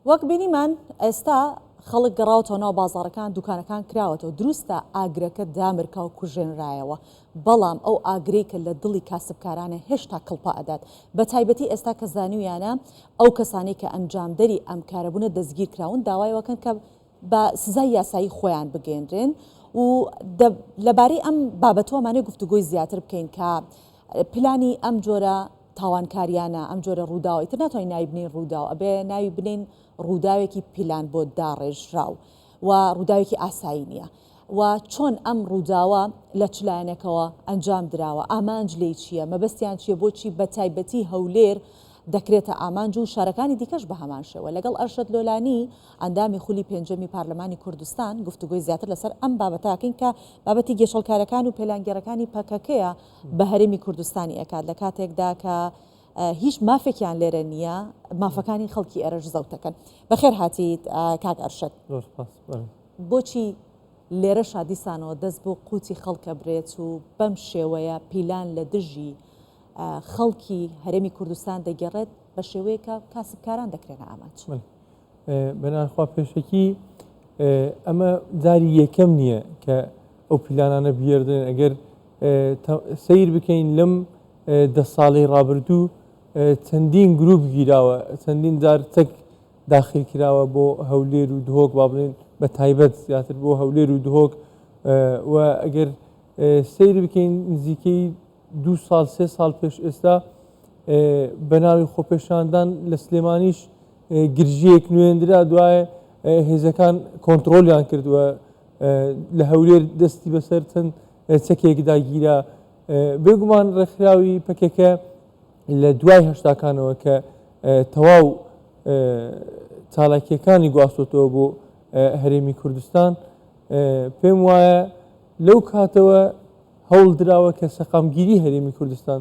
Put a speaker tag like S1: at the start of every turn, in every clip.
S1: وەک بینیمان ئێستا خەڵک گەڕاوەتەوە ناو بازاڕەکان، دوکانەکان کراوەتەوە، دروستە ئاگرەکە دامرکا و کوژێنرایەوە، بەڵام ئەو ئاگرەی کە لە دڵی کاسبکارانە هێشتا کڵپە ئەدات، بە تایبەتی ئێستا کە زانیویانە ئەو کەسانەی کە ئەنجامدەری ئەم کارە بوونە دەستگیرکراون، داوای ئەوەکەن کە بە سزای یاسایی خۆیان بگەیەنرێن و لەبارەی ئەم بابەتەوە مانێ گفتوگۆی زیاتر بکەین کە پلانی ئەم جۆرە تاوانکاریانە، ئەم جۆرە ڕووداوە، ئیتر ناتوانین ناوی بنێین ڕووداو، ئەبێ ناوی بنێین ڕووداوێکی پیلان بۆ داڕێژراو و ڕووداوێکی ئاسایی نییە و چۆن ئەم ڕووداوە لە چ لایەنێکەوە ئەنجام دراوە، ئامانج لێی چییە، مەبەستیان چییە، بۆچی بە تایبەتی هەولێر دەکرێتە ئامانج و شارەکانی دیکەش بە هەمان شێوە. لەگەڵ ئەرشەد لۆلانی، ئەندامی خولی پێنجەمی پارلەمانی کوردستان گفتوگۆی زیاتر لەسەر ئەم بابەتە ئەکەین کە بابەتی گێچەڵکارەکان و پێلانگێڕەکانی پەکەکەیە بە هەرێمی کوردستانی ئەکات لە کاتێکدا کە هیچ مافێکیان لێرە نییە مافەکانی خەڵکی ئێرەش زەوتەکەن. بەخێر هاتیت کاک ئەرشەد.
S2: زۆر سپاس.
S1: بۆچی لێرەشا دیسانەوە دەست بۆ قوتی خەڵک ئەبرێت و بەم شێوەیە پیلان لە دژی خەڵکی هەرێمی کوردستان دەگێڕێت بە شێوەیەک کە کاسبکاران دەکرێنە ئامانج؟
S2: بەناخوا پێشەکی ئەمە جاری یەکەم نییە کە ئەو پیلانانە بگێردرێن ئەگەر سیر بکەین لەم دە ساڵەی ڕابردوو چەندین گروپ گیراوە چەندین جار چەک داخل کراوە بۆ هەولێر و دهۆک با بڵێن بە تایبەت زیاتر بۆ هەولێر و دهۆک و ئەگەر سیر بکەین نزیکەی دوو ساڵ سێ ساڵ پێش ئێستا بە ناوی خۆپێشاندان لە سلێمانیش گرژیەک نوێندرا دوایە هێزەکان کۆنتترۆلیان کردووە لە هەولێر دەستی بەسەر چەند چەکێکدا گیرا بێگومان ڕێکخراوی پەکەکە لە دوای هەشتاکانەوە کە تەواو چالاکیەکانی گواستۆتەوە بۆ هەرێمی کوردستان پێم وایە لەو کاتەوە هەوڵ دراوە کە سەقامگیری هەرێمی کوردستان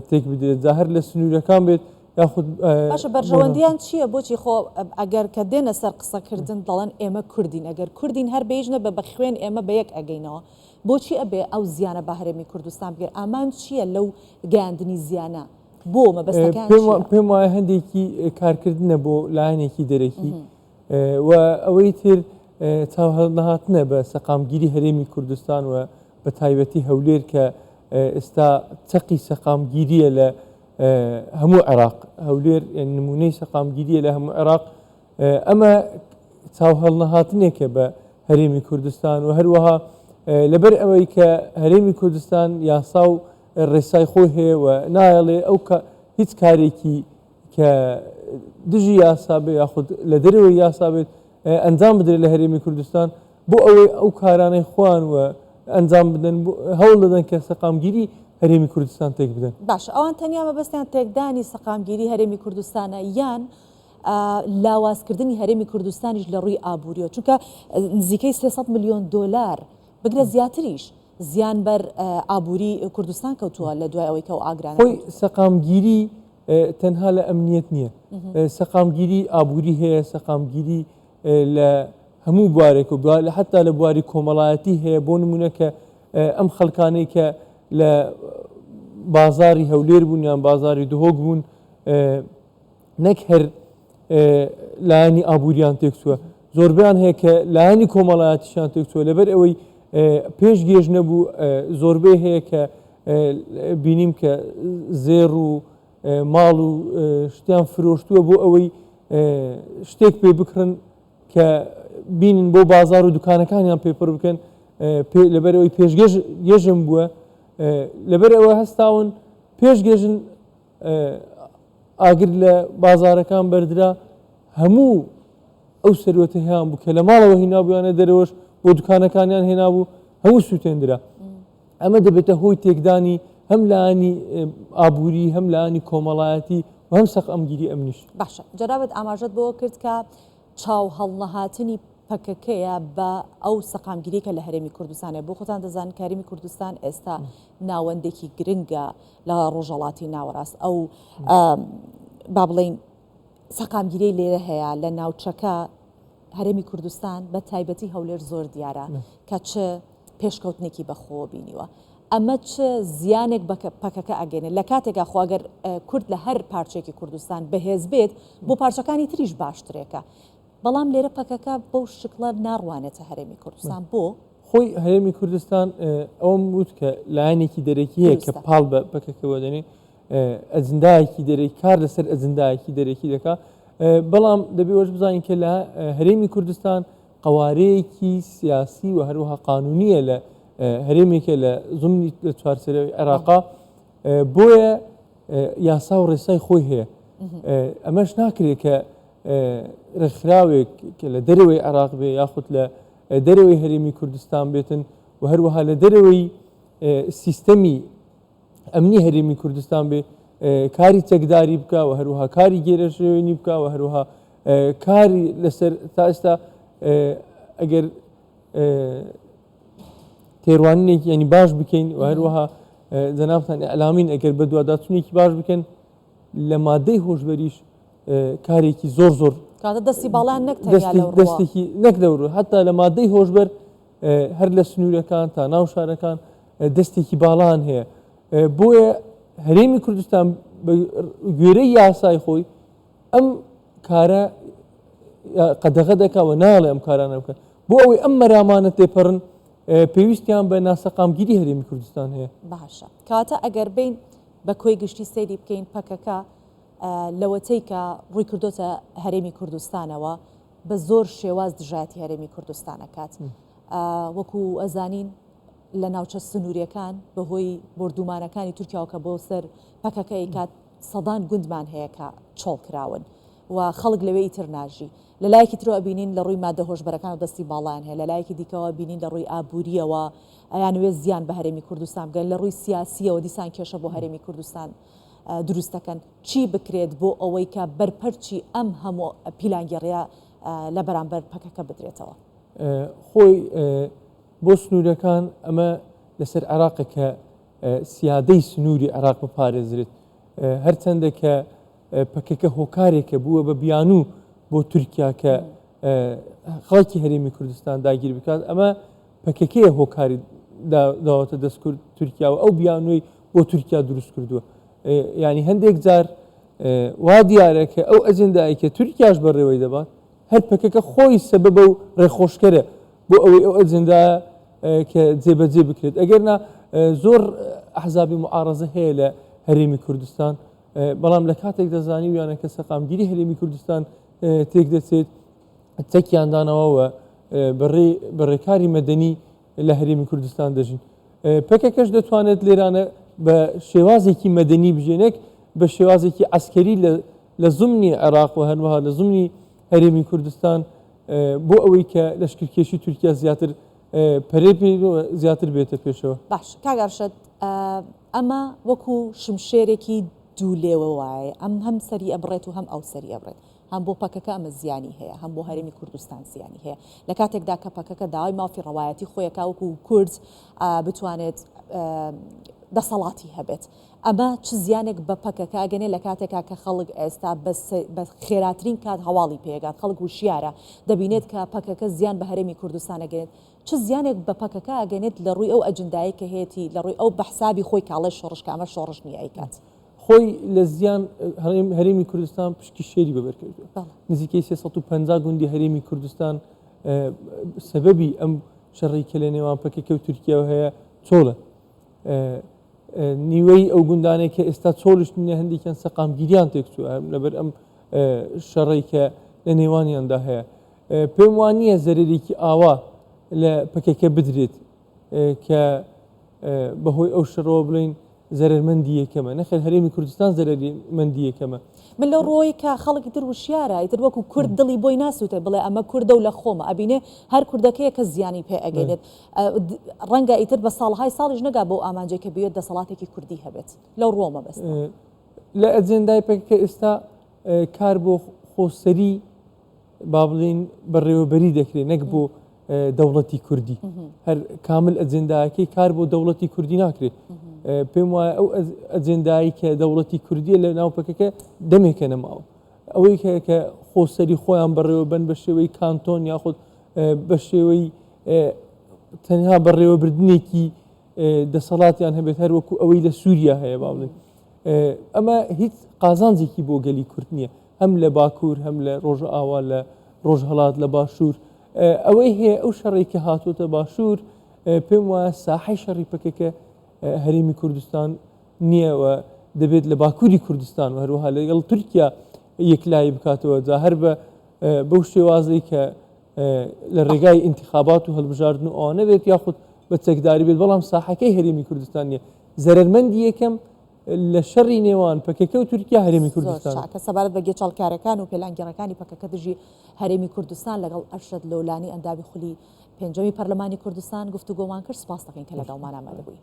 S2: تێک بدرێت جا هەر لە سنوورەکان بێت یاخود
S1: باشە بەرژەوەندیان چییە بۆچی خۆ ئەگەر کە دێنە سەر قسەکردن دەڵێن ئێمە کوردین ئەگەر کوردین هەر بە هیچ نەبێ بە خوێن ئێمە بە یەک ئەگەینەوە بۆچی ئەبێ ئەو زیانە بە هەرێمی کوردستان بگەێت ئامانج چییە لەو گەیاندنی زیانە بۆ مەبەستەکان
S2: پێم وایە هەندێکی کارکردنە بۆ لایەنێکی دەرەکی و ئەوەی تر چاوهەڵنەهاتنە بە سەقامگیری هەرێمی کوردستان و بە تایبەتی هەولێر کە ئێستا چەقی سەقامگیریە لە هەموو عێراق هەولێر نمونەی سەقامگیریە لە هەموو عێراق ئەمە چاوهەڵنەهاتنێکە بە هەرێمی کوردستان و هەروەها لەبەر ئەوەی کە هەرێمی کوردستان یاسا و ڕێسای خۆی هەیە و نایەڵێ ئەو هیچ کارێکی کە دژی یاسا بێ یاخود لە دەرەوەی یاسا بێت ئەنجام بدرێت لە هەرێمی کوردستان بۆ ئەوەی ئەو کارانەی خۆیان و ئەنجام بدەن هەوڵ دەدەن کە سەقامگیری هەرێمی کوردستان تێک بدەن.
S1: باشە ئەوان تەنیا مەبەستیان تێکدانی سەقامگیری هەرێمی کوردستانە یان لاوازکردنی هەرێمی کوردستانیش لە ڕووی ئابووریەوە چونکە نزیکەی 300 ملیۆن دۆلار بگرە زیاتریش زیان بەر ئابووری کوردستان کەوتووە لە دوای ئەوەی کە ئەو ئاگرانە
S2: خۆی سەقامگیری تەنها لە ئەمنیەت نییە سەقامگیری ئابووری هەیە سەقامگیری لە هەموو بوارێک و لە حتا لە بواری کۆمەڵایەتی هەیە بۆ نمونە کە ئەم خەڵکانەی کە لە بازاری هەولێر بوون یان بازاری دهۆک بوون نەک هەر لایەنی ئابووریان تێکچووە زۆربیان هەیە کە لایەنی کۆمەڵایەتیشان تێکچووە لەبەر ئەوەی پێش گێژ نەبوو زۆربەی هەیە کە بینیم کە زێڕ و ماڵ و شتیان فرۆشتووە بۆ ئەوەی شتێک پێ بکڕن کە بینن بۆ بازار و دوکانەکانیان پێپڕ بکەن لەبەر ئەوەی پێشگەژ گێژم بووە لەبەر ئەوە هەستاون پێش گێژن ئاگر لە بازارەکان بەردرا هەموو ئەو سەروەتە هەیان بوو کە لە ماڵەوە هینابوویانە دەرەوەش بۆ دوکانەکانیان هێنابوو هەموو سووتێندرا ئەمە دەبێتە هۆی تێکدانی هەم لایەنی ئابووری هەم لایەنی کۆمەڵایەتی و هەم سەقامگیری ئەمنیش.
S1: باشە جەنابت ئاماژەت بەوە کرد کە چاو هەڵنەهاتنی پەکەکەیە بە ئەو سەقامگیریەی کە لە هەرێمی کوردستان هەیە، بۆ خۆتان دەزانن کە هەرێمی کوردستان ئێستا ناوەندێکی گرنگە لە ڕۆژهەڵاتی ناوەڕاست ئەو با بڵێین سەقامگیریەی لێرە هەیە لە ناوچەکە هەرێمی کوردستان بە تایبەتی هەولێر زۆر دیارە کە چ پێشکەوتنێکی بەخۆوە بینیوە. ئەمە چ زیانێک بە پەکەکە ئەگەینێت لە کاتێکا خۆ ئەگەر کورد لە هەر پارچەیەکی کوردستان بەهێز بێت بۆ پارچەکانی تریش باشترێکە بەڵام لێرە پەکەکە بەو شکڵە ناڕوانێتە هەرێمی کوردستان بۆ؟
S2: خۆی هەرێمی کوردستان ئەوەم وت کە لایەنێکی دەرەکی هەیە کە پاڵ بە پەکەکەوە دەنێ ئەجندایەکی دەرەکی کار لەسەر ئەجندایەکی دەرەکی دەکا بەڵام دەبێ وەش بزانین کە لە هەرێمی کوردستان قەوارەیەکی سیاسی و هەروەها قانونیە لە هەرێمێکە لە زمنی لە چوارچێوەی عێراقا بۆیە یاسا و ڕێسای خۆی هەیە ئەمەش ناکرێت کە ڕێکخراوێک کە لە دەرەوەی عێراق بێ یاخود لە دەرەوەی هەرێمی کوردستان بێتن و هەروەها لە دەرەوەی سیستەمی ئەمنی هەرێمی کوردستان بێ کاری چەکداری بکە و هەروەها کاری گێرەشێوێنی بکە و هەروەها کاری لەسەر تا ئێستا ئەگەر تێڕوانینێکی ینی باش بکەین و هەروەها جەنابتان ئەلامین ئەگەر بە دوواداچونێکی باش بکەن لە مادەی هۆشبەریش کارێکی زۆر زۆر
S1: کاتە دەستی باڵان نەک
S2: دەستێکی نەک لەور حتا لە مادەی هۆشبەر هەر لە سنوورەکان تا ناو شارەکان دەستێکی باڵان هەیە بۆیە هەرێمی کوردستان گوێرەی یاسای خۆی ئەم کارە قەدەغە دەکا و ناڵێ ئەم کارانە بکەن بۆ ئەوەی ئەم مەرامانە تێپەڕن پێویستیان بە ناسەقامگیری هەرێمی کوردستان هەیە.
S1: باشە کەواتە ئەگەر بین بە کۆی گشتی سەیری بکەین پەکەکە لەوەتەی کە ڕووی کردۆتە هەرێمی کوردستانەوە بە زۆر شێواز دژایەتی هەرێمی کوردستان ئەکات وەکو ئەزانین لە ناوچە سنووریەکان بەهۆی بۆردومانەکانی تورکیاوە کە بۆ سەر پەکەکە ئەیکات سەدان گوندمان هەیە کە چۆڵ کراون و خەڵک لەوێ ئیتر ناژی. لە لایەکی ترەوە ئەبینین لە ڕووی مادە هۆشبەرەکانەوە دەستی باڵایان هەیە، لە لایەکی دیکەوە ئەبینین لە ڕووی ئابوورییەوە ئەیانەوێت زیان بە هەرێمی کوردستان بگەن، لە ڕووی سیاسییەوە دیسان کێشە بۆ هەرێمی کوردستان دروست دەکەن. چی بکرێت بۆ ئەوەی کە بەرپەرچی ئەم هەموو پیلانگێڕییە لە بەرامبەر پەکەکە بدرێتەوە؟
S2: خۆی بۆ سنوورەکان ئەمە لەسەر عێراقە کە سیادەی سنووری عێراق بپارێزرێت، هەرچەندە کە پەکەکە هۆکارێکە بووە بە بیانوو بۆ تورکیا کە خەڵکی هەرێمی کوردستان داگیر بکات، ئەمە پەکەکەیە هۆکاری داوەتە دەست کورد تورکیا و ئەو بیانووی بۆ تورکیا دروست کردووە. ینی هەندێک جار وا دیارە کە ئەو ئەجندایە کە تورکیاش بەڕێوەی دەبات هەر پەکەکە خۆی سەبەبە و ڕێخۆشکەرە بۆ ئەوەی ئەو ئەجندایە کە جێبەجێ بکرێت. ئەگەرنا زۆر ئەحزابی معارەزە هەیە لە هەرێمی کوردستان، بەڵام لە کاتێک دەزانیویانە کە سەقامگیری هەرێمی کوردستان تێک دەچێت، چەکیان داناوە و بە ڕێکاری مەدەنی لە هەرێمی کوردستان دەژین. پەکەکەش دەتوانێت لێرانە بە شێوازێکی مەدەنی بژێنێک بە شێوازێکی عەسکەری لە زمنی عێراق و هەروەها لە زمنی هەرێمی کوردستان بۆ ئەوەی کە لەشکرکێشی تورکیا زیاتر پەرەی پێ زیاتر بێتە پێشەوە.
S1: باش کاک ئەرشەد ئەمە وەکو شمشێرێکی دوو لێوە وایە ئەم هەم سەری ئەبڕێت و هەم ئەو سەری ئەبڕێت هەم بۆ پەکەکە ئەمە زیانی هەیە هەم بۆ هەرێمی کوردستان زیانی هەیە لە کاتێکدا کە پەکەکە داوای مافی ڕەوایەتی خۆیەکا وەکو کورد بتوانێت دەسەڵاتی هەبێت ئەمە چ زیانێک بە پەکەکە ئەگەنێ لە کاتێکا کە خەڵک ئێستا بە خێراترین کات هەواڵی پێگات خەڵک وشیارە دەبینێت کە پەکەکە زیان بە هەرێمی کوردستان ئەگەنێت چ زیانێک بە پەکەکە ئەگەنێت لە ڕووی ئەو ئەجندایەی کە هەیەتی لە ڕووی ئەو بە حسابی خۆی کاڵێ شۆڕش کە ئەمە شۆڕش نییە ئەیکات.
S2: خۆی لە زیان هەرێمی کوردستان پشکی شێری بەبەر کردووە. نزیکەی 350 گوندی هەرێمی کوردستان سەبەبی ئەم شەڕی کە لە نێوان پەکەکە و تورکیاوە هەیە چۆڵە. نیوەی ئەو گوندانەی کە ئێستا چۆڵیش نییە هەندێکیان سەقامگیریان تێکچووە لەبەر ئەم شەڕەی کە لە نێوانیاندا هەیە. پێم وا نییە زەرەرێکی ئاوا لە پەکەکە بدرێت کە بەهۆی ئەو شەڕەوە بڵێین زەرەرمەندی یەکەمە، نەخێر هەرێمی کوردستان زەرەرمەندی یەکەمە.
S1: من لەو ڕووەی کە خەڵک ئیتر وشیارە، ئیتر وەکو کورد دڵی بۆی ناسووتێ بڵێ ئەمە کوردە و لە خۆمە، ئەبینێ هەر کوردەکەیە کە زیانی پێ ئەگەینێت. ڕەنگە ئیتر بە ساڵەهای ساڵیش نەگا بەو ئامانجەی کە بیەوێت دەسەڵاتێکی کوردی هەبێت. لەو ڕووەوە مەبەستمە.
S2: لە ئەجێندای پەکەکە ئێستا کار بۆ خۆسەری با بڵێین بەڕێوەبەری دەکرێت نەک بۆ دەوڵەتی کوردی هەر کامل ئەجێنداکەی کار بۆ دەوڵەتی کوردی ناکرێت پێم وایە ئەو ئەجێندایی کە دەوڵەتی کوردیە لە ناو پەکەکە دەمێکە نەماوە ئەوەی کە کە خۆسەری خۆیان بەڕێوەبەن بە شێوەی کانتۆن یاخود بە شێوەی تەنها بەڕێوەبردنێکی دەسەڵاتیان هەبێت هەر وەکو ئەوەی لە سووریا هەیە با بڵێن ئەمە هیچ قازانجێکی بۆ گەلی کورد نییە هەم لە باکوور هەم لە ڕۆژئاوا لە ڕۆژهەڵات لە باشوور ئەوەی هەیە ئەو شەڕێک کە هاتووەتە باشوور پێم وایە ساحەی شەڕی پەکەکە هەرێمی کوردستان نییە و دەبێت لە باکووری کوردستان و هەروەها لەگەڵ تورکیا یەکلایی بکاتەوە جا هەر بە بەو شێوازەی کە لە ڕێگای ئینتخابات و هەڵبژاردن و ئەوانە بێت یاخود بە چەکداری بێت بەڵام ساحەکەی هەرێمی کوردستان نییە زەرەرمەندی یەکەم لە شەڕی نێوان پەکەکە و تورکیا هەرێمی کوردستان.
S1: زۆر چاکە. سەبارەت بە گێچەڵکارەکان و پێلانگێڕەکانی پەکەکە دژی هەرێمی کوردستان لەگەڵ ئەرشەد لۆلانی ئەندامی خولی پێنجەمی پەرلەمانی کوردستان گفتوگۆمان کرد، سوپاس دەکەین کە لەگەڵمان ئامادە بووی.